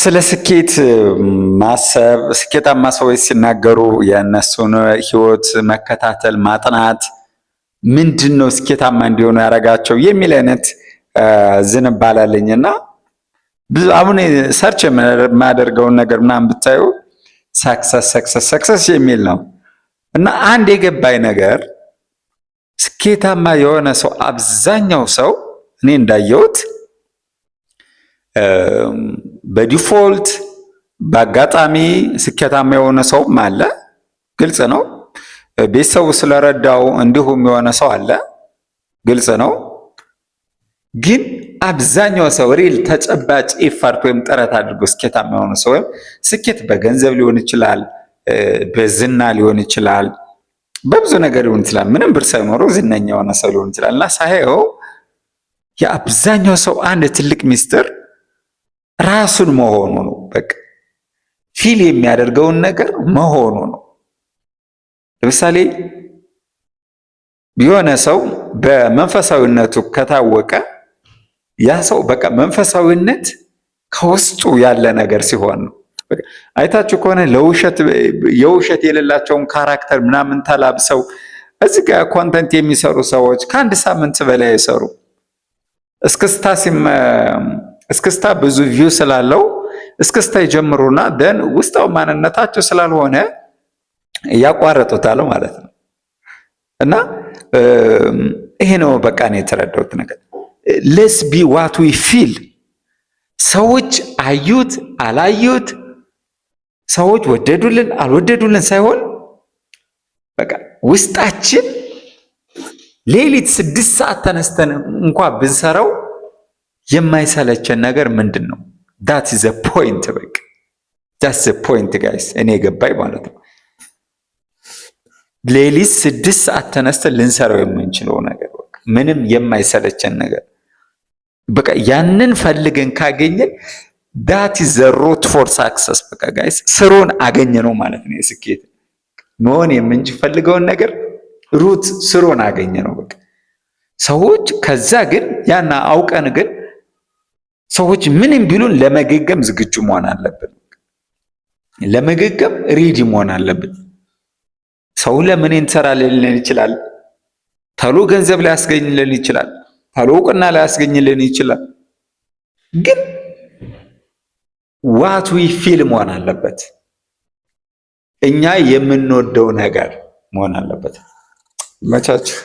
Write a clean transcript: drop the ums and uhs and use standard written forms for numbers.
ስለ ስኬት ማሰብ፣ ስኬታማ ሰዎች ሲናገሩ የእነሱን ህይወት መከታተል፣ ማጥናት፣ ምንድን ነው ስኬታማ እንዲሆኑ ያደረጋቸው የሚል አይነት ዝንባሌ አለኝ። እና ብዙ አሁን search የማደርገውን ነገር ምናምን ብታዩ success፣ success፣ success የሚል ነው። እና አንድ የገባኝ ነገር ስኬታማ የሆነ ሰው፣ አብዛኛው ሰው እኔ እንዳየሁት በ default በአጋጣሚ ስኬታማ የሆነ ሰውም አለ፣ ግልጽ ነው። ቤተሰቡ ስለረዳው እንዲሁም የሆነ ሰው አለ፣ ግልጽ ነው። ግን አብዛኛው ሰው real ተጨባጭ effort ወይም ጥረት አድርጎ ስኬታማ የሆነ ሰው፣ ወይም ስኬት በገንዘብ ሊሆን ይችላል፣ በዝና ሊሆን ይችላል፣ በብዙ ነገር ሊሆን ይችላል። ምንም ብር ሳይኖረው ዝነኛ የሆነ ሰው ሊሆን ይችላል። እና ሳየው የአብዛኛው ሰው አንድ ትልቅ ሚስጥር ራሱን መሆኑ ነው። በቃ feel የሚያደርገውን ነገር መሆኑ ነው። ለምሳሌ የሆነ ሰው በመንፈሳዊነቱ ከታወቀ ያ ሰው በቃ መንፈሳዊነት ከውስጡ ያለ ነገር ሲሆን ነው። አይታችሁ ከሆነ ለውሸት የውሸት የሌላቸውን character ምናምን ተላብሰው እዚህ ጋር content የሚሰሩ ሰዎች ከአንድ ሳምንት በላይ አይሰሩ። እስክስታ ብዙ view ስላለው እስክስታ ይጀምሩና then ውስጣዊ ማንነታቸው ስላልሆነ ያቋረጡታል ማለት ነው። እና ይሄ ነው በቃ ነው የተረዳሁት ነገር። Let's be what we feel። ሰዎች አዩት አላዩት፣ ሰዎች ወደዱልን አልወደዱልን ሳይሆን በቃ ውስጣችን ሌሊት 6 ሰዓት ተነስተን እንኳ ብንሰራው የማይሰለቸን ነገር ምንድን ነው? That the point። በቃ that's the point, guys፣ እኔ የገባኝ ማለት ነው። ሌሊት 6 ሰዓት ተነስተን ልንሰራው የምንችለው ነገር፣ በቃ ምንም የማይሰለቸን ነገር፣ በቃ ያንን ፈልገን ካገኘን that is the root for success። በቃ guys፣ ስሩን አገኘነው ማለት ነው። የስኬት መሆን የምንፈልገውን ነገር root ስሩን አገኘነው። በቃ ሰዎች ከዛ ግን ያን አውቀን ግን ሰዎች ምንም ቢሉን ለመገገም ዝግጁ መሆን አለብን። ለመገገም ready መሆን አለብን። ሰው ለምን እንሰራለን ሊለን ይችላል። ቶሎ ገንዘብ ላያስገኝልን ይችላል። ቶሎ እውቅና ላያስገኝልን ይችላል። ግን what we feel መሆን አለበት። እኛ የምንወደው ነገር መሆን አለበት። መቻችሁ።